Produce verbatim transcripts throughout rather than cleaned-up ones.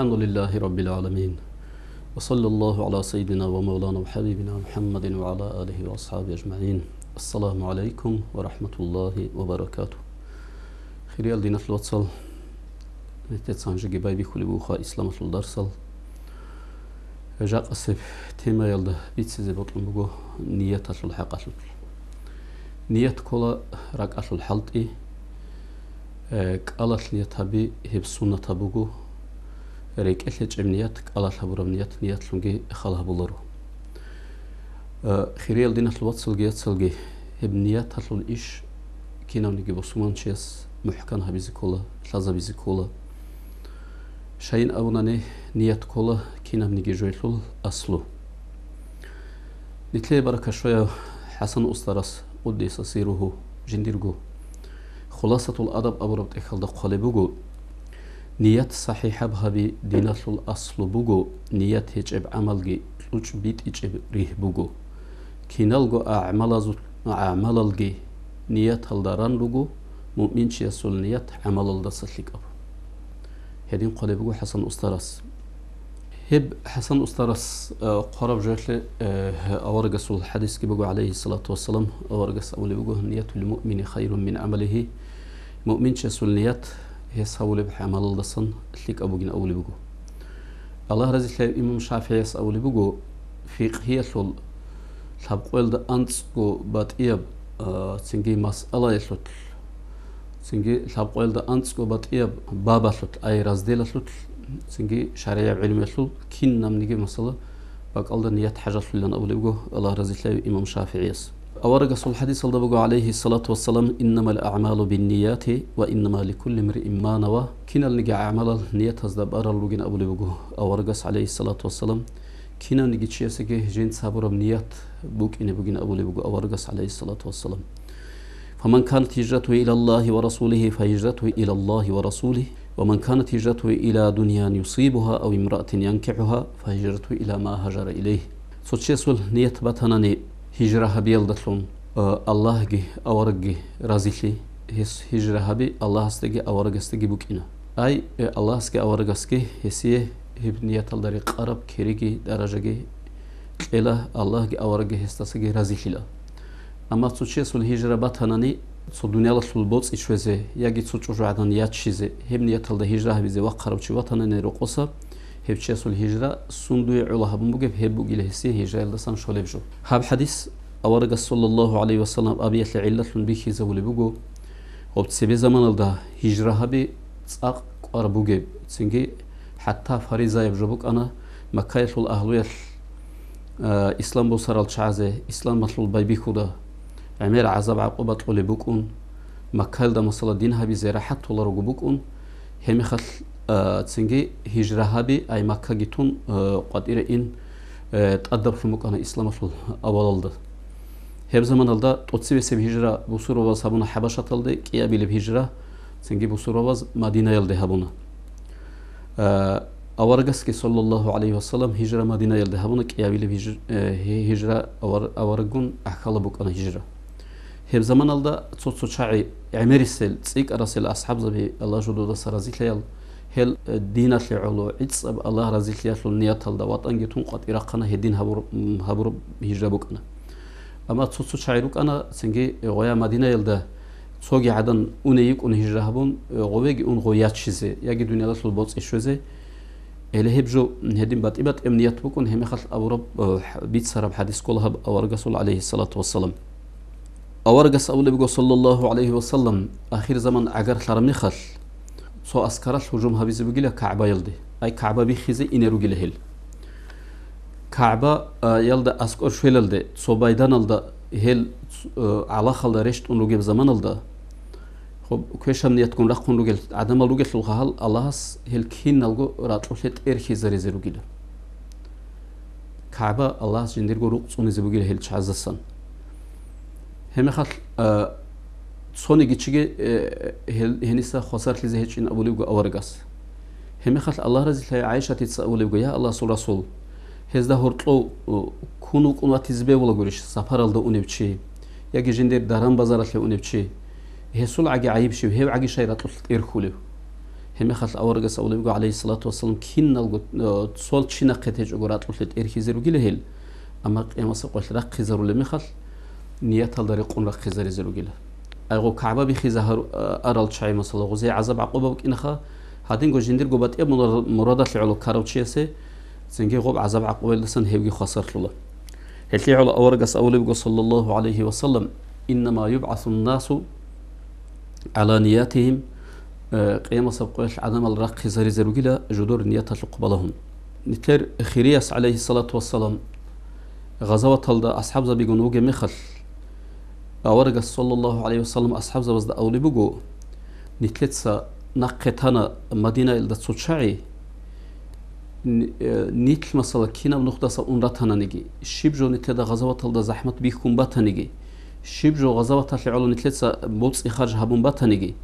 الحمد لله رب العالمين. وصلى الله على سيدنا ومولانا وحبيبنا محمد وعلى آله وأصحابه أجمعين. السلام عليكم ورحمة الله وبركاته. Хириял диналъул вацал, нилъеца гьанжеги байбихьулеб бугоха исламалъул дарсал. Жакъасеб темаялда бицизе бокьун буго нияталъул хӀакъалъулъ. Ният ккола ракӀалъул хӀалтӀи, э, кӀалалъ ният гьаби гьеб суннатаб буго, рекӀелъ гьечӀеб ният, кӀалалъ гьабураб ният ниятлъунги хал гьабуларо. Э, хириял диналъул вацалги яцалги, гьеб нияталъул иш кинавниги бусурманчияс мухӀкан гьабизе ккола, лъазабизе ккола. Щайин абунани, ният ккола кинабниги жоялъул аслу. Нилъее баракат щвеяв ХӀасан устарас, къуддиса сирругьу, жиндирго «Хуласатул адаб» абураб тӀехьалда хъвалеб буго: «Ният сахӀихӀаб гьаби диналъул аслу буго, ният гьечӀеб гӀамалги кьучӀ битӀичӀеб ригь буго. Киналго агӀмалазул, агӀмалалги нияталда ран руго, муъминчиясул ният гӀамалалдаса лъикӀаб». Гьедин хъвалеб буго ХӀасан устарас. Гьеб ХӀасан устарас, э, хъвараб жоялъе, э, аварагасул хӀадисги буго, гӀалайгьиссалату вассалам, аварагас абулеб буго: «Ниятул муъмини хайрун мин гӀамалигьи», муъминчиясул ният гьес гьавулеб гӀамалалдасан лъикӀаб бугин абулеб буго. Аллагь разилъаяв имам ШафигӀияс абулеб буго, фикъгьиялъул лъабкъоялда анцӀго батӀияб, а, цинги масъалаялъулъ, цинги лъабкъоялда анцӀго батӀияб бабалъулъ, ай разделалъулъ, цинги шаригӀияб гӀилмуялъул кинабниги масала бакӀалда ният хӀажалъулилан абулеб буго Аллагь разилъаяв имам ШафигӀияс. Аварагасул хӀадисалда буго, гӀалайгьиссалату вассалам: «Иннамал агӀмалу биннияти ва иннама ликулли имриин ма нава». Киналниги гӀамалал ниятазда барал ругин абулеб буго аварагас, гӀалайгьиссалату вассалам. Кинавниги чиясеги жинца гьабураб ният букӀине бугин абулеб буго аварагас, гӀалайгьиссалату вассалам. «Фаман канат гьижратугьу ила Аллагьи ва расулигьи, фагьижратугьу ила Аллагьи ва расулигьи, ва ман канат гьижратугьу ила дуньян юсибугьа ав имраатин янкихӀугьа, фагьижратугьу ила ма гьажара илайгь». Цо чиясул ният батанани гьижра гьабиялдалъун, э, Аллагьги аварагги разилъи, гьес гьижра гьаби Аллагьасдаги аварагасдаги букӀина. Ай, э, Аллагьасги аварагасги гьесие гьеб нияталда рекъараб кириги даражаги кьела, Аллагьги аварагги гьесдасаги разилъила. Амма цо чиясул гьижра батанани, цо дуниялалъул боцӀи чвезе яги цо чӀужугӀадан яччизе, гьеб нияталда гьижра гьабизе вахъарав чи ватанани рокъоса, гьев чиясул гьижра сундуе гӀола гьабун бугеб, гьеб бугила гьесие гьижраялдасан щолеб жо. Гьаб хӀадис аварагас, саллаллагьу гӀалайгьи вассалам, абиялъе гӀиллалъун бихьизабулеб буго, гьоб цебе заманалда гьижра гьаби цӀакъ кӀвар бугеб, цинги хӀатта фаризаяб жо букӀана, Маккаялъул агьлуялъ, а, ислам босарал чагӀазе исламалъул байбихьуда, гӀемер гӀазаб-гӀакъуба кьолеб букӀун, Маккаялда, масала, дин гьабизе рахӀат толарого букӀун, гьебмехалъ, а, цинги гьижра гьаби, ай Маккаги тун, а, къватӀире ин, а, тӀадаблъун букӀана исламалъул авалалда. Гьеб заманалда тӀоцебесеб гьижра бусурбабаз гьабуна ХӀабашаталде, кӀиабилеб гьижра цинги бусурбабаз Мадинаялде гьабуна. Э, аварагасги, саллаллагьу гӀалайгьи вассалам, гьижра Мадинаялде гьабуна, кӀиабилеб гьиж-, э, гьи-, гьижра авар-, авараггун гӀахьалаб букӀана гьижра. Гьеб заманалда цо-цо чагӀи гӀемерисел, цӀикӀкӀарасел асхӀабзаби, Аллагь жододаса разилъаял, гьел, э, диналъе гӀоло, гӀицӀаб Аллагь разилъиялъул нияталда ватӀанги тун къватӀирахъана, гьедин гьабур-, м, гьабураб гьижра букӀана. Амма цо-цо чагӀи рукӀана, цинги гъоя Мадинаялда цоги гӀадан уне йикӀун гьижра гьабун, гъовеги ун гъой яччизе яги дуниялалъул боцӀи щвезе. Гьеле гьеб жо гьедин батӀи-батӀияб ният букӀун, гьебмехалъ абураб, э, бицараб хӀадис ккола гьаб аварагасул, гӀалайгьиссалату вассалам. Аварагас абулеб буго, саллаллагьу гӀалайгьи вассалам, ахирзаман гӀагарлъараб мехалъ, цо аскаралъ гьужум гьабизе бугила КагӀбаялде, ай КагӀба биххизе ине ругила гьел. КагӀба, а, ялда аскӀор щвелалде, цо байданалда гьел, э, гӀалахалда рещтӀун ругеб заманалда, хоб, квешаб ниятгун рахъун ругел гӀадамал ругелъулха гьал, Аллагьас гьел киналго ракьулъе тӀерхьизаризе ругила. КагӀба Аллагьас жиндирго рукъ цӀунизе бугила гьел чагӀаздасан. Гьебмехалъ, а, цониги чиги, э, гьел-, гьениса хвасарлъизе гьечӀин абулебго аварагас. Гьебмехалъ Аллагь разилъаяв ГӀайшатица абулебго: «Я Аллагьасул Расул, гьезда гьоркьов, э, ккун вукӀун ватизе бегьулагурищ сапаралда унев чи, яги жиндир даран-базаралъе унев чи? Гьесул гӀаги гӀайиб щив, гьев гӀаги щай ракьулъ тӀерхьулев?» Гьебмехалъ аварагас абулеб буго, гӀалайгьиссалату вассалам, киналго, э, цо чи нахъе течӀого ракьулъе тӀерхьизе ругила гьел, амма къиямасеб къоялъ рахъизарулеб мехалъ, нияталда рекъон рахъизаризе ругила. Айгъо КагӀба биххизе гьар-, арал чагӀи, масала, гъузе гӀазаб-гӀакъуба букӀинаха, гьадинго жиндирго батӀияб мура-, мурадалъе гӀоло ккарав чиясе цинги гъоб гӀазаб-гӀакъубаялдасан гьевги хвасарлъула. Гьелъие гӀоло аварагас абулеб буго, саллаллагьу гӀалайгьи ва саллам: «Иннама юбгӀасун-насу гӀала ниятигьим», э, къиямасеб къоялъ гӀадамал рахъизаризе ругила жидер нияталъухъ балагьун. Нилъер хирияс, гӀалайгьиссалату вассалам, гъазаваталда асхӀабзабигун вугеб мехалъ, аварагас, саллаллагьу гӀалайгьи ва саллам, асхӀабзабазда абулеб буго: «Нилъеца нахъе тана Мадинаялда цо чагӀи, н-, э, нилъ, масала, кинаб нухдаса ун ратаниги, щиб жо нилъеда гъазаваталда захӀмат бихьун батаниги, щиб жо гъазаваталъе гӀоло нилъеца боцӀи-харж гьабун батаниги,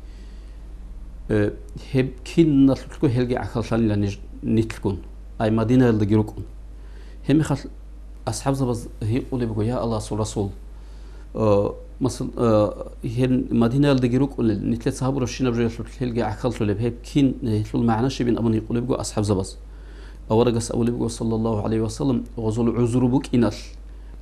э, гьеб киналъулъго гьелги гӀахьаллъанила ниж-, нилъгун, ай Мадинаялдаги рукӀун». Гьебмехалъ асхӀабзабаз гьикъулеб буго: «Я Аллагьасул Расул, э, масал, э, гьел Мадинаялдаги рукӀунел, нилъеца гьабурабщинаб жоялъулъ гьелги гӀахьаллъулеб, гьеб кин, гьелъул магӀна щибин?» абун гьикъулеб буго асхӀабзабаз. Аварагас абулеб буго, саллаллагьу гӀалайгьи ва саллам, гъозул гӀузру букӀиналъ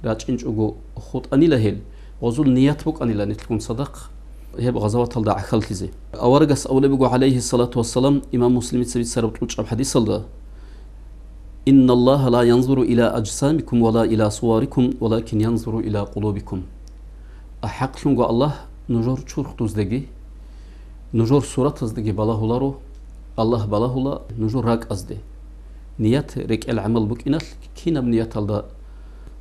рачӀинчӀого хутӀанила гьел, гъозул ният букӀанила нилъгун цадахъ гьеб гъазаваталда гӀахьаллъизе. Аварагас абулеб буго, гӀалайгьиссалату вассалам, имам Муслимица бицараб кьучӀаб хӀадисалда: «Инналлагьа ла янзуру иля ажсамикум ва ла иля суварикум, валакин янзуру иля къулубикум». ХӀакълъунго Аллагь нужер чурхдуздаги, нужер суратаздаги балагьуларо, Аллагь балагьула нужер ракӀазде. Ният рекӀел гӀамал букӀиналъ, кинаб нияталда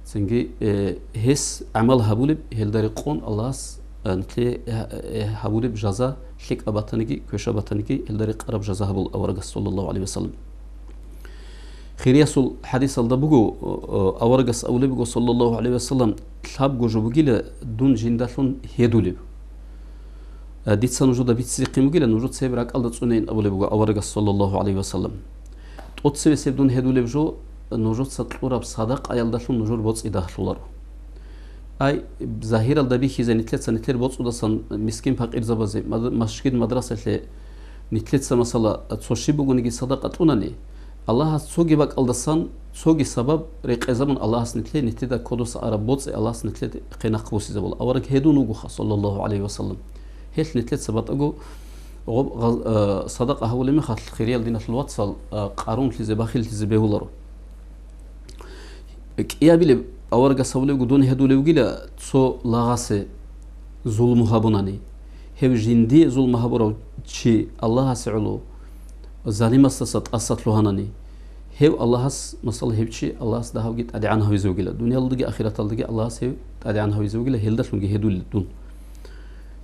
цинги, э, гьес гӀамал гьабулеб, гьелда рекъон Аллагьас, э, нилъее, э, э, гьабулеб жаза лъикӀаб батаниги, квешаб батаниги, гьелда рекъараб жаза гьабула аварагас, саллаллагьу гӀалайгьи ва саллам. Хириясул хӀадисалда буго, э, аварагас абулеб буго, саллаллагьу гӀалайгьи ва саллам: «Лъабго жо бугила дун жиндалъун гьедулеб. Э, дица нужеда биццихъин бугила, нужеца гьеб ракӀалда цӀунейин», абулеб буго аварагас, саллаллагьу гӀалайгьи ва саллам. «ТӀоцебесеб дун гьедулеб жо, нужеца кьураб садакъаялдалъун нужер боцӀи дагьлъуларо». Ай, загьиралда бихьизе, нилъеца нилъер боцӀудасан мискин-пакъирзабазе, мад-, масжид-мадрасалъе нилъеца, масала, цо щиб бугониги садакъа кьунани, Аллагьас цоги бакӀалдасан, цоги сабаб рекъезабун, Аллагьас нилъее, нилъеда кодоса араб боцӀи Аллагьас нилъеда хъе нахъ босизабула. Авараг гьедун вугоха, саллаллагьу гӀалайгьи ва саллам. Гьелъ нилъеца батӀаго гъоб-, гъаз-, э, садакъа гьабулеб мехалъ, хириял диналъул вацал, э, къарунлъизе, бахиллъизе бегьуларо. КӀиабилеб аварагас абулеб буго, дун гьедулев вугила цо лагъасе зулму гьабунани. Гьев жиндие зулму гьабурав чи Аллагьасе гӀоло залимасдаса тӀаса лъугьанани, гьев Аллагьас, масала, гьев чи Аллагьас дагьавги тӀадегӀан гьавизе вугила, дуниялалдаги ахираталдаги Аллагьас гьев тӀадегӀан гьавизе вугила, гьелдалъунги гьедулел дун.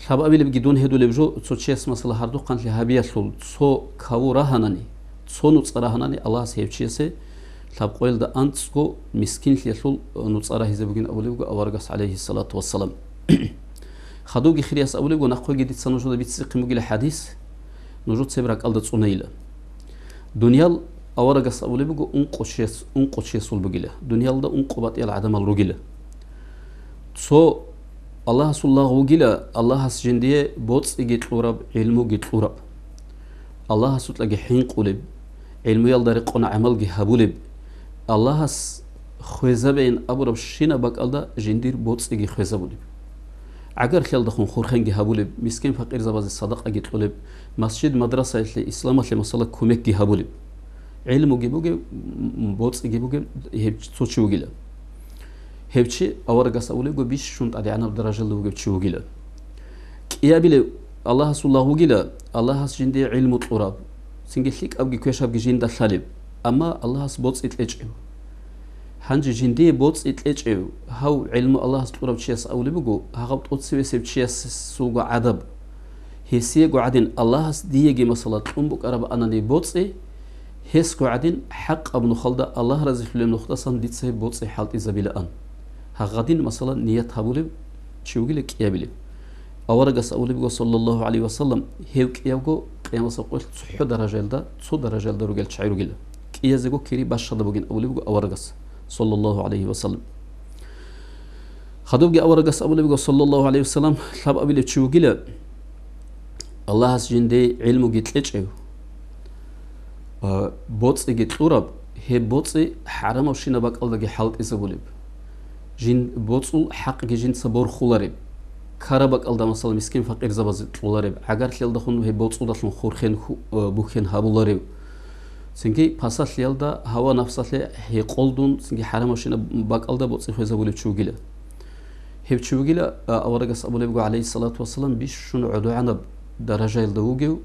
Лъабабилебги дун гьедулеб жо, цо чияс, масала, гьардухъанлъи гьабиялъул цо каву рагьанани, цо нуцӀа рагьанани, Аллагьас гьев чиясе лъабкъоялда анцӀго мискинлъиялъул нуцӀа рагьизе бугин абулеб буго аварагас, гӀалайгьиссалату вассалам. Хадубги хирияс абулеб буго, нахъеги дица нужеда биццихъин бугила хӀадис, нужеца гьеб ракӀалда цӀунейила. Дуниял, аварагас абулеб буго, ункъо чияс-, ункъо чиясул бугила. Дуниялда ункъо батӀиял гӀадамал ругила. Цо Аллагьасул лагъ вугила, Аллагьас жиндие боцӀиги кьураб, гӀилмуги кьураб. Аллагьасукьаги хӀинкъулеб, гӀилмуялда рекъон гӀамалги гьабулеб, Аллагьас хвезабейин абурабщинаб бакӀалда жиндир боцӀиги хвезабулеб. ГӀагарлъиялдахун хурхенги гьабулеб, мискин-пакъирзабазе садакъаги кьолеб, масжид-мадрасаялъе, исламалъе, масала, кумекги гьабулеб. ГӀилмуги бугеб, м-, боцӀиги бугеб гьеб цо чи вугила. Гьев чи аварагас абулебго бищун тӀадегӀанаб даражалда вугев чи вугила. КӀиабилев Аллагьасул лагъ вугила, Аллагьас жиндие гӀилму кьураб, цинги лъикӀабги квешабги жинда лъалеб, амма Аллагьас боцӀи кьечӀев. Гьанже жиндие боцӀи кьечӀев гьав гӀилму Аллагьас кьурав чияс абулеб буго, гьагъаб тӀоцевесев чиясулго гӀадаб. Гьесиего гӀадин Аллагьас диеги, масала, кьун букӀараб анани боцӀи, гьесго гӀадин хӀакъаб нухалда Аллагь разилъулеб нухдасан дица гьеб боцӀи хӀалтӀизабилаан. Гьагъадин, масала, ният гьабулев чи вугила кӀиабилев. Аварагас абулеб буго, саллаллагьу гӀалайгьи вассалам, гьев кӀиявго къиямасеб къоялъ цохӀо даражаялда, цо даражаялда ругел чагӀи ругила. КӀиязего кири бащада бугин абулеб буго аварагас, саллаллагьу гӀалайгьи вассалам. Хадубги аварагас абулеб буго, саллаллагьу гӀалайгьи вассалам, лъабабилев чи вугила, Аллагьас жинде гӀилмуги кьечӀев, А, боцӀиги кьураб, гьеб боцӀи хӀарамабщинаб бакӀалдаги хӀалтӀизабулеб. Жин боцӀул хӀакъги жинца борхулареб. Ккараб бакӀалда, масала, мискин-факъирзабазе кьолареб, гӀагарлъиялдахун гьеб боцӀудалъун хурхен ху-, э, бухьен гьабуларев. Цинги пасалъиялда, гьава-напсалъе гьекъолдун, цинги хӀарамабщинаб бакӀалда боцӀи хвезабулев чи вугила. Гьев чи вугила, а, аварагас абулеб буго, гӀалайгьиссалату вассалам, бищун гӀодогӀанаб даражаялда вугев,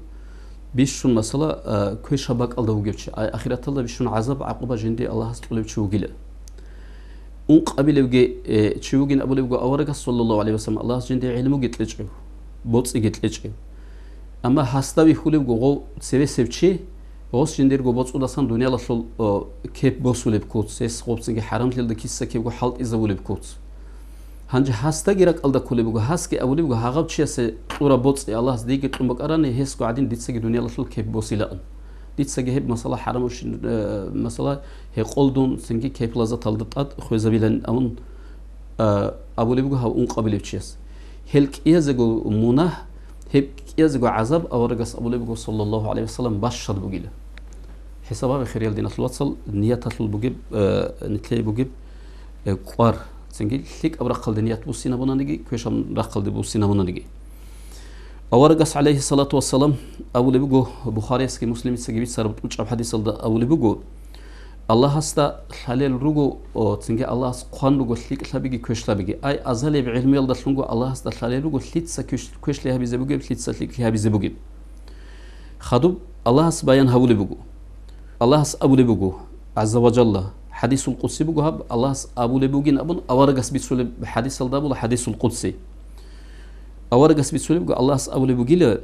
бищун, масала, а, квешаб бакӀалда вугев чи, а-, ахираталда бищун гӀазаб-гӀакъуба жинди Аллагьас кьолев чи вугила. Ункъабилевги, э, чи вугин абулеб буго аварагас, саллаллагьу гӀалайгьи вассалам, Аллагьас жинди гӀилмуги кьечӀев, боцӀиги кьечӀев. Амма гьасда вихьулеб буго гъов цевесев чи, гъос жиндирго боцӀудасан дуниялалъул, э, кеп босулеб куц, гьес гъобцинги хӀарамлъиялда киса-кибго хӀалтӀизабулеб куц. Гьанже гьасдаги ракӀалда кколеб буго, гьасги абулеб буго, гьагъав чиясе кьураб боцӀи Аллагьас диеги кьун букӀарани, гьесго гӀадин дицаги дуниялалъул кеп босилаан. Дицаги гьеб масала хӀарамабщин-, э, масала гьекъолдун, цинги кеп-лаззаталда тӀад хвезабилан абун, э, абулеб буго гьав ункъабилев чияс. Гьел кӀиязего мунагь, гьеб кӀиязего гӀазаб аварагас абулеб буго, саллаллагьу гӀалайгьи вассалам, бащад бугила. ХӀисаб гьабе, хириял диналъул вацал, нияталъул бугеб, э, нилъее бугеб, э, кӀвар. Цинги лъикӀаб рахъалде ният буссинабунаниги, квешаб рахъалде буссинабунаниги. Аварагас, гӀалайгьиссалату вассалам, абулеб буго, Бухариясги Муслимицаги бицараб тӀучӀаб хӀадисалда абулеб буго, Аллагьасда лъалел руго, о, цинги Аллагьас хъван руго лъикӀлъабиги квешлъабиги. Ай азалияб гӀилмуялдалъунго Аллагьасда лъалел руго лъица квеш-, квешлъи гьабизе бугеб, лъица лъикӀлъи гьабизе бугеб. Хадуб Аллагьас баян гьабулеб буго. Аллагьас абулеб буго, гӀазза ва жалла, хӀадисул къудси буго гьаб, Аллагьас абулеб бугин абун аварагас бицулеб хӀадисалда абула хӀадисул къудси. Аварагас бицулеб буго, Аллагьас абулеб бугила,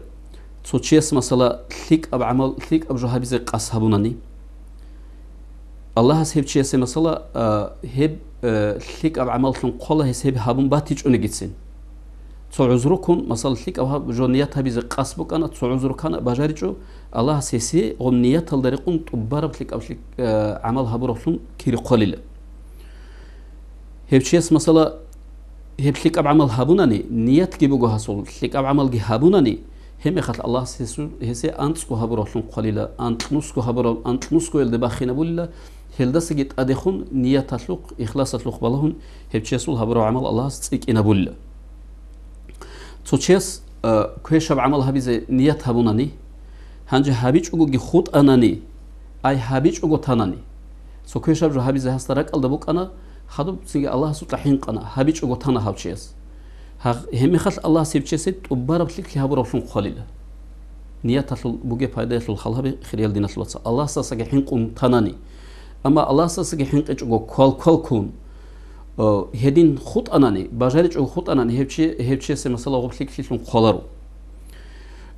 цо чияс, масала, лъикӀаб гӀамал, лъикӀаб жо гьабизе къасд гьабунани, Аллагьас гьев чиясе, масала, а, гьеб, э, лъикӀаб гӀамаллъун хъвала гьес гьеб гьабун батичӀонигицин. Цо гӀузруккун, масала, лъикӀаб гьаб-, жо ният гьабизе къасд букӀана, цо гӀузру ккана, бажаричӀо, Аллагьас гьесие гъоб нияталда рекъун тӀубараб лъикӀаб лъикӀ-, э, гӀамал гьабуравлъун кири хъвалила. Гьев чияс, масала, гьеб лъикӀаб гӀамал гьабунани, ниятги буго гьасул, лъикӀаб гӀамалги гьабунани, гьебмехалъ Аллагьас гьесу-, гьесие анцӀго гьабуравлъун хъвалила, анкьнусго гьабурав-, анкьнусгоялде бахинабулила, гьелдасаги тӀадехун нияталъухъ, ихласалъухъ балагьун гьев чиясул гьабурав гӀамал Аллагьас цӀикӀкӀинабулила. Цо чияс, а, квешаб гӀамал гьабизе ният гьабунани, гьанже гьабичӀогоги хутӀанани, ай гьабичӀого танани. Цо квешаб жо гьабизе гьасда ракӀалда букӀана, хадуб цинги Аллагьасукьа хӀинкъана, гьабичӀого тана гьав чияс. Гьагъ-, гьебмехалъ Аллагьас гьев чиясе тӀубараб лъикӀлъи гьабуравлъун хъвалила. Нияталъул бугеб пайдаялъул хал гьабе, хириял диналъул вацал, Аллагьасдасаги хӀинкъун танани. Амма Аллагьасдасаги хӀинкъичӀого квал-квалккун, э, гьедин хутӀанани, бажаричӀого хутӀанани, гьев чи-, гьев чиясе, масала, гъоб лъикӀлъилъун хъваларо.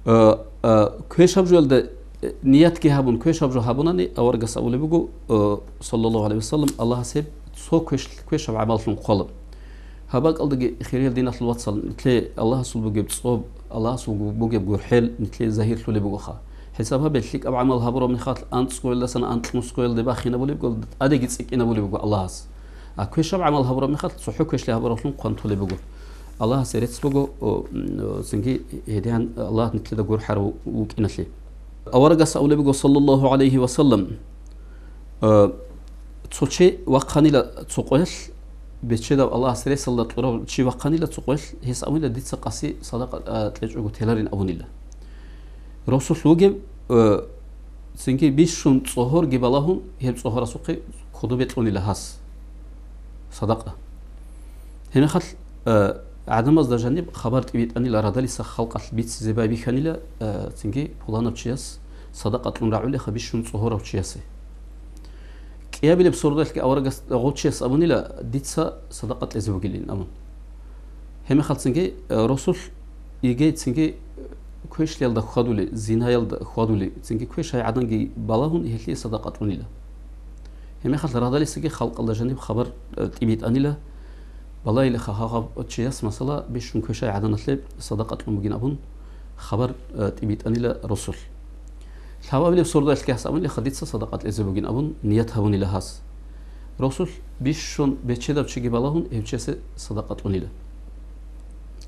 Э, э, квешаб жоялда, э, ниятги гьабун, квешаб жо гьабунани, аварагас абулеб буго, э, саллаллагьу гӀалайгьи вассалам, Аллагьас гьеб цо квеш-, квешаб гӀамаллъун хъвала. Гьаб бакӀалдаги, хириял диналъул вацал, нилъее Аллагьасул бугеб цӀоб, Аллагьасул бугеб гурхӀел нилъее загьирлъулеб бугоха. ХӀисаб гьабе, лъикӀаб гӀамал гьабураб мехалъ анцӀгоялдасан анкьнусгоялде бахинабулеб буго, тӀадеги цӀикӀкӀинабулеб буго Аллагьас. А квешаб гӀамал гьабураб мехалъ цохӀо квешлъи гьабуравлъун хъван толеб буго. Аллагьасе рецц буго, о, м, о, цинги гьедигьан Аллагь нилъеда гурхӀарав вукӀиналъе. Аварагас абулеб буго, саллаллагьу гӀалайгьи вассалам, э, цо чи вахъанила цо къоялъ, бечедав Аллагьас ресалда кьурав чи вахъанила цо къоялъ, гьес абунила, дица къаси садакъа, а, кьечӀого теларин абунила. Росулъ вугев, э, цинги бищун цӀогьорги балагьун, гьеб цӀогьорасухъе кодобе кьунила гьас садакъа. Гьебмехалъ, э, гӀадамазда жаниб хабар тӀибитӀанила, радалиса халкъалъ бицизе байбихьанила, э, цинги пуланав чияс садакъа кьун рагӀулеха бищун цӀогьорав чиясе. КӀиабилеб сордоялъги аварагас гъов чияс абунила, дица садакъа кьезе бугилин абун. Гьебмехалцинги, э, росулъ йигей цинги, э, квешлъиялда хьвадули, зинаялда хьвадули, цинги квешай гӀаданги балагьун, гьелъие садакъа кьунила. Гьебмехалъ радалисаги халкъалда жаниб хабар, э, тӀибитӀанила, балайилаха гьагъав чияс, масала, бищун квешай гӀаданалъе садакъа кьун бугин абун, хабар, э, тӀибитӀанила росулъ. Лъабабилеб сордоялъги гьас абунилаха, дица садакъа кьезе бугин абун, ният гьабунила гьас. Росулъ бищун бечедав чиги балагьун, гьев чиясе садакъа кьунила.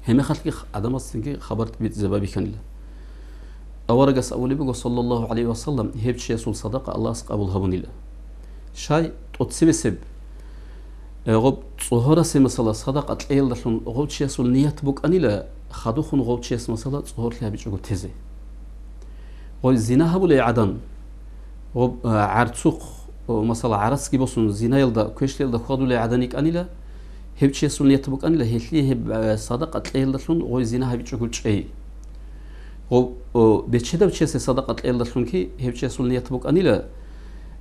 Гьебмехалъги х-, гӀадамазцинги хабар тӀибитӀизе байбихьанила. Аварагас абулеб буго, саллаллагьу гӀалайгьи ва саллам, гьеб чиясул садакъа Аллагьас къабул гьабунила. Щай? ТӀоцебесеб, э, гъоб цӀогьорасе, масала, садакъа кьеялдалъун гъов чиясул ният букӀанила, хадухъун гъов чияс, масала, цӀогьорлъи гьабичӀого тезе. Гъой зина гьабулей гӀадан, гъоб, э, гӀарцухъ, о, масала, гӀарацги босун, зинаялда, квешлъиялда хьвадулей гӀадан йикӀанила, гьев чиясул ният букӀанила, гьелъие гьеб, э, садакъа кьеялдалъун гъой зина гьабичӀого чӀей. Гъоб, о, бечедав чиясе садакъа кьеялдалъунги гьев чиясул ният букӀанила,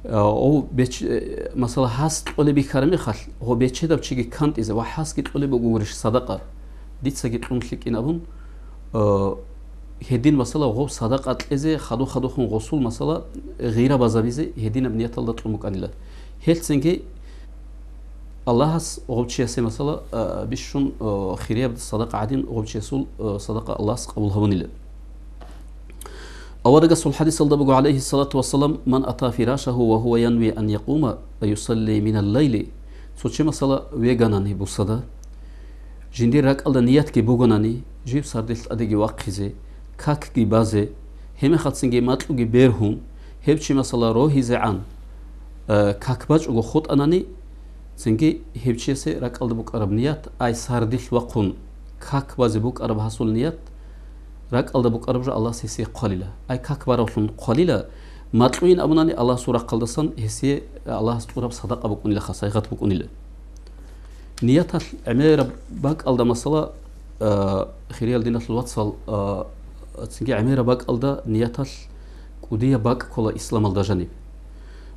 э, гъов беч-, э, масала, гьас кьолеб бихьараб мехалъ, гъов бечедав чиги кантӀизе ва гьасги кьолеб бугурищ садакъа, дицаги кьун лъикӀин абун, э, гьедин, масала, гъов садакъа кьезе хадур-хадурхъун гъосул, масала, гъира базабизе гьединаб нияталда кьун букӀанила. Гьелъцинги Аллагьас гъов чиясе, масала, а, бищун, а, хирияб садакъа гӀадин, гъов чиясул, а, садакъа Аллагьас къабул гьабунила. Аварагасул хадисалда буго, гӀалайгьиссалату вассалам: «Ман ата фирашагьу ва гьува янви ан якъума ва юсалли минал лайли». Цо чи, масала, веганани бусада, жиндир ракӀалда ниятги бугонани, жив сардилъ тӀадеги вахъизе, какги базе, гьебмехалцинги макьуги бергьун, гьев чи, масала, рогьизегӀан, э, как бачӀого хутӀанани, цинги гьев чиясе ракӀалда букӀараб ният, ай сардилъ вахъун как базе букӀараб гьасул ният, ракӀалда букӀараб жо Аллагьас гьесие хъвалила. Ай как баравлъун хъвалила, макьуйин абунани Аллагьасул рахъалдасан гьесие Аллагьас тӀураб садакъа букӀунилаха, сайгъат букӀунила. Нияталъ гӀемераб бакӀалда, масала, а, хириял диналъул вацал, а, цинги гӀемераб бакӀалда нияталъ кӀудияб бакӀ ккола исламалда жаниб.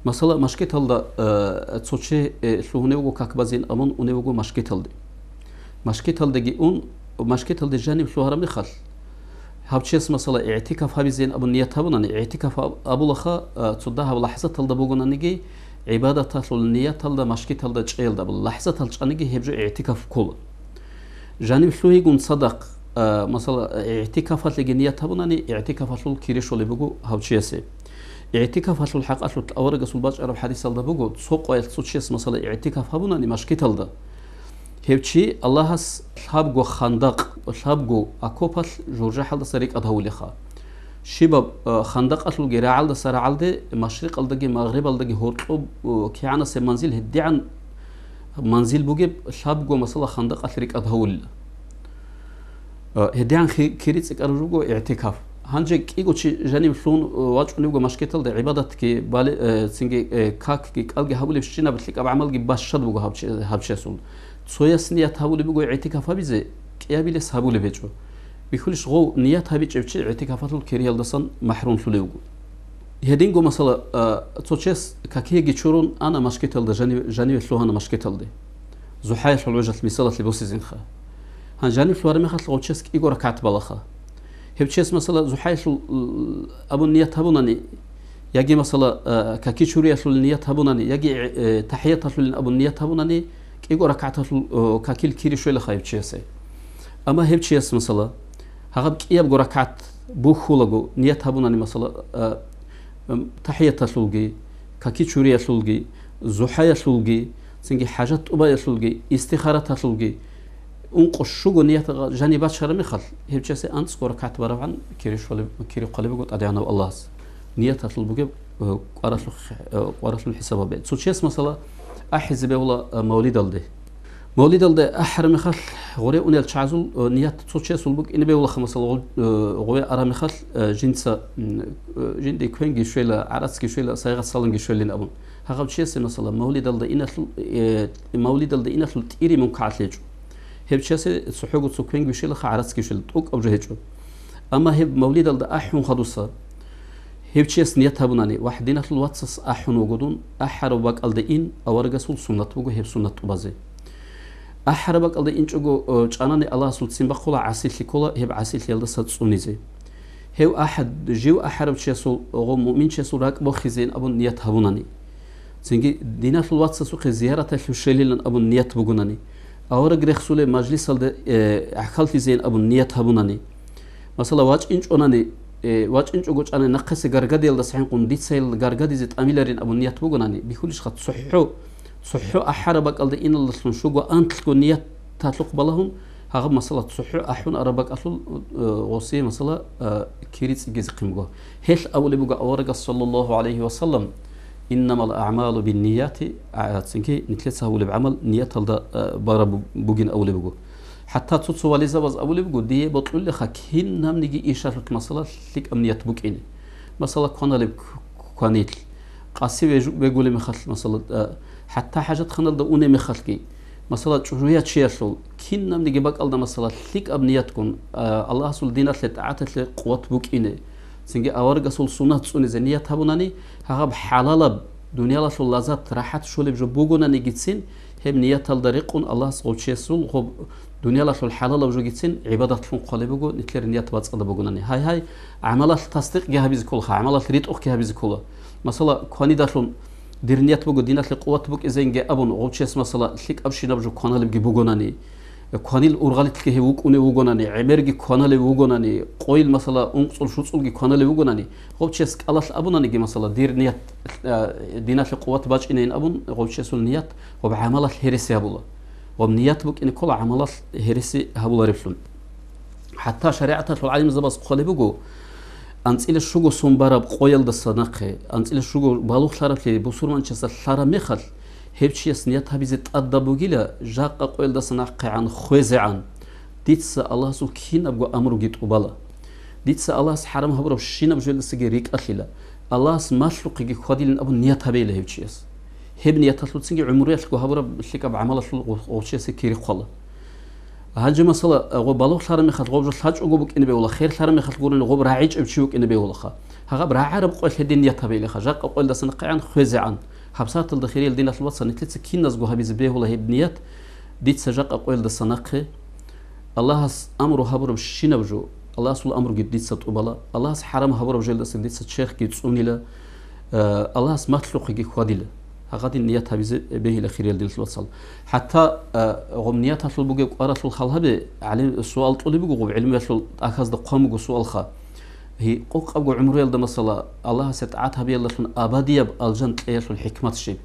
Масала, машгиталда, а, цо чи, э, лъугьунев вуго как базин абун унев вуго машгиталде. Машгиталдеги ун, машгиталде жаниб лъугьараб мехалъ, гьав чияс, масала, игӀтикаф гьабизейин абун ният гьабунани, игӀтикаф аб-, абулаха, а, цо дагьаб лахӀзаталда бугонаниги, гӀибадаталъул нияталда машгиталда чӀеялда абула. ЛахӀзатал чӀаниги гьеб жо игӀтикаф ккола. Жаниб лъугьигун цадахъ, а, масала, игӀтикафалъеги ният гьабунани, игӀтикафалъул кири щолеб буго гьав чиясе. ИгӀтикафалъул хӀакъалъулъ аварагасул бачӀараб хадисалда буго, цо къоялъ цо чияс, масала, игӀтикаф гьабунани машгиталда, гьев чи Аллагьас лъабго хандакъ, лъабго окопалъ журжахӀалдаса рикӀад гьавулеха. Щибаб, э, хандакъалъулги рагӀалдаса рагӀалде, машрикъалдаги магърибалдаги гьоркьоб, э, кигӀанасеб манзил гьедигӀан манзил бугеб лъабго, масала, хандакъалъ рикӀад гьавулила. Э, гьедигӀан хи-, кири цӀикӀкӀараб жо буго игӀтикаф. Гьанже кӀиго чи жаниб лъугьун, э, вачӀунебго машгиталда гӀибадатги бали-, э, цинги, э, какги кӀалги гьабулебщинаб лъикӀаб гӀамалги бащад буго гьаб чи-, гьаб чиясул. Цояс ният гьабулеб буго игӀтикаф гьабизе, кӀиябилес гьабулеб гьечӀо. Бихьулищ, гъов ният гьабичӀев чи игӀтикафалъул кириялдасан махӀрумлъулев вуго. Гьединго, масала, а, цо чес какиеги чурун ана машгиталда, жани-, жаниве лъугьана машгиталде. ЗухӀаялъул гӀужалъ мисалалъе босизинха. Гьан жанив лъугьараб мехалъ гъов чес кӀиго ракагӀат балаха. Гьев чес, масала, зухӀаялъул, л-, абун ният гьабунани, яги, масала, а, каки чуриялъул ният гьабунани, яги, э, тахӀияталъулин абун ният гьабунани, кӀиго ракагӀаталъул, о, какил кири щвелаха гьев чиясе. Амма гьев чияс, масала, гьагъаб кӀиябго ракагӀат бухьулаго ният гьабунани, масала, а, м, тахӀияталъулги, каки чуриялъулги, зухӀаялъулги, цинги хӀажат тӀубаялъулги, истихараталъулги, ункъо щуго ният гъа-, жаниб бачараб мехалъ, гьев чиясе анцӀго ракагӀат барабгӀан кири щвалеб-, кири хъвалеб буго ТӀадегӀанав Аллагьас. Нияталъул бугеб, э, къваралъул хи-, э, къваралъул хӀисабабе. Цо чияс, масала, ахӀизе бегьула, э, мавлидалде. Мавлидалде ахӀараб мехалъ, гъоре унел чагӀазул, э, ният цо чиясул букӀине бегьулаха, масала, гъо-, э, гъове араб мехалъ, э, жинца, м, э, жинде квенги щвела, гӀарацги щвела, сайгъат-саламги щвелин абун. Гьагъав чиясе, масала, мавлидалда иналъул, э, мавлидалда иналъул тӀири мункагӀат гьечӀо. Гьев чиясе цохӀого цо квенги щвелаха, гӀарацги щвела, тӀокӀаб жо гьечӀо. Амма гьеб мавлидалда ахӀун хадуса, гьев чияс ният гьабунани, вагь, диналъул вацас ахӀун вуго дун, ахӀараб бакӀалде ин, аварагасул суннат буго гьеб суннат тӀубазе. АхӀараб бакӀалде инчӀого, э, чӀанани Аллагьасул ццин бахъула, гӀасилъи ккола, гьеб гӀасилъиялдаса цӀунизе. Гьев ахӀад-, жив ахӀарав чиясул, гъо, муъминчиясул ракӀ бохизейин абун ният гьабунани. Цинги диналъул вацасухъе зияраталъув щвелилан абун ният бугунани. Авараг рехсулеб мажлисалда, э, гӀахьаллъизейин абун ният гьабунани. Масала, вачӀинчӀонани, э, вачӀинчӀого чӀанани нахъасе гаргадиялдаса хӀинкъун дица гьел гаргадизе тӀамиларин абун ният бугунани, бихьулищха цохӀо, цохӀо ахӀараб бакӀалда иналдалъун щуго анлъго нияталъухъ балагьун, Гьагъаб масала цохӀо ахӀун араб бакӀалъул, э, гъосие масала, э, кири цӀигезехъин буго. Гьелъ абулеб буго аварагас, саллаллагьу гӀалайгьи ва саллам: «Иннамал аъмалу биннияти», а, цинги нилъеца гьабулеб гӀамал нияталда, э, бараб бу-, бугин абулеб буго. ХӀатта цо-цо вализабаз абулеб буго: «Дие бокьулеха кинабниги ишалъулъ масала лъикӀаб ният букӀине». Масала, кваналеб к-, к-, кванил, къаси вежу-, вегулеб мехалъ, масала, а, хӀатта хӀажатханалда унеб мехалъги, масала, чӀужу ячеялъул, кинабниги бакӀалда, масала, лъикӀаб ниятгун, а, Аллагьасул диналъе, тӀагӀаталъе къуват букӀине, цинги аварагасул суннат цӀунизе ният гьабунани, гьагъаб хӀалалаб, дуниялалъул лаззат, рахӀат щолеб жо бугонанигицин, гьеб нияталда рекъун Аллагьас гъов чиясул гъоб дуниялалъул хӀалалаб жогицин гӀибадатлъун хъвалеб буго, нилъер ният бацӀцӀадаб бугонани. Гьай-гьай, гӀамалалъ тасдикъги гьабизе кколаха, гӀамалалъ ритӀухъги гьабизе ккола. Масала, кванидалъун дир ният буго диналъе къуват букӀизейинги абун, гъов чияс, масала, лъикӀабщинаб жо кваналебги бугонани, кванил ургъалилъги гьев вукӀунев вугонани, гӀемерги кваналев вугонани, къойил, масала, ункъцӀул-шуцӀулги кваналев вугонани, гъов чияс кӀалалъ абунаниги, масала, дир ният, а, диналъе къуват бачӀинейин абун, гъов чиясул ният гъоб гӀамалалъ гьереси гьабула. Гъоб ният букӀине ккола гӀамалалъ гьереси гьабулареблъун. ХӀатта шаригӀаталъул гӀалимзабаз хъвалеб буго, анцӀила щуго сон бараб къоялдаса нахъе, анцӀила щуго балугълъараблъи бусурманчиясда лъараб мехалъ, гьев чияс ният гьабизе тӀадаб бугила, жакъа къоялдаса нахъегӀан хвезегӀан, дица Аллагьасул кинабго амруги тӀубала. Дица Аллагьас хӀарам гьабураб щинаб жоялдасаги рикӀкӀалъила. Аллагьас малъухъеги хьвадилин абун ният гьабейила гьев чияс. Гьеб нияталъуцинги гӀумруялъго гьабураб лъикӀаб гӀамалалъул гъо-, гъов чиясе кири хъвала. Гьанже, масала, гъо балугълъараб мехалъ гъоб жо лъачӀого букӀине бегьула, херлъараб мехалъ гурони гъоб рагӀичӀев чи вукӀине бегьулаха. Гьагъаб рагӀараб къоялъ гьедин ният гьабейилаха, жакъа къоялдаса нахъегӀан хвезегӀан. ГьабсагӀаталда, хириял диналъул вацал, нилъеца киназго гьабизе бегьула гьеб ният, дица жакъа къоялдаса нахъе Аллагьас амру гьабураб щинаб жо, Аллагьасул амруги дица тӀубала, Аллагьас хӀарам гьабураб жоялдаса дица черхги цӀунила, э, Аллагьас малъухъеги хьвадила. Гьагъадин ният гьабизе бегьила, хириял диналъул вацал. ХӀатта, э, гъоб нияталъул бугеб кӀваралъул хал гьабе, гӀалим суал кьолеб буго, гъоб гӀилмуялъул тӀахьазда хъван буго суалха. Гьи, къокъабго гӀумруялда, масала, Аллагьасе тӀагӀат гьабиялдалъун абадияб алжан кьеялъул хӀикмат щиб?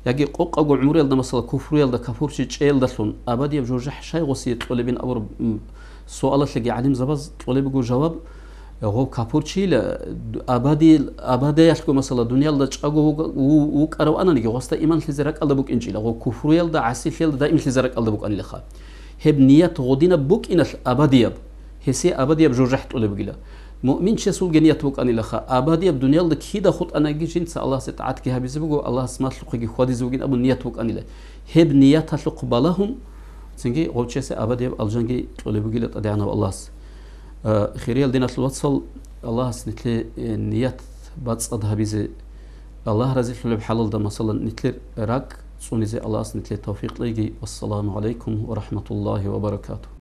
Яги къокъабго гӀумруялда, масала, куфруялда, капурчи чӀеялдалъун абадияб жужахӀ щай гъосие кьолебин абураб, м, суалалъеги гӀалимзабаз кьолеб буго жаваб: гъов капурчийила, д-, абадийл-, абадиялъго, масала, дуниялда чӀаго вуг-, ву-, вукӀарав ананиги, гъосда иман лъизе ракӀалда букӀинчӀила, гъов куфруялда, гӀасилъиялда даим лъизе ракӀалда букӀанилаха. Гьеб ният гъодинаб букӀиналъ абадияб, гьесие абадияб жужахӀ тӀолеб бугила. Муъминчиясулги ният букӀанилаха, абадияб дуниялда кида хутӀанаги жинца Аллагьасе тӀагӀатги гьабизе буго, Аллагьас малъухъеги хьвадизе вугин абун ният букӀанила. Гьеб нияталъухъ балагьун, цинги гъовчиясе абадияб алжанги кьолеб бугила ТӀадегӀанав Аллагьас. Э, хириял диналъул вацал, Аллагьас нилъе, э, ният бацӀцӀад гьабизе, Аллагь разилъулеб хӀалалда, масалан, нилъер ракӀ цӀунизе Аллагьас нилъе тавфикъ лейги. Вассаламу гӀалайкум ва рахӀматуллагьи ва баракатугь.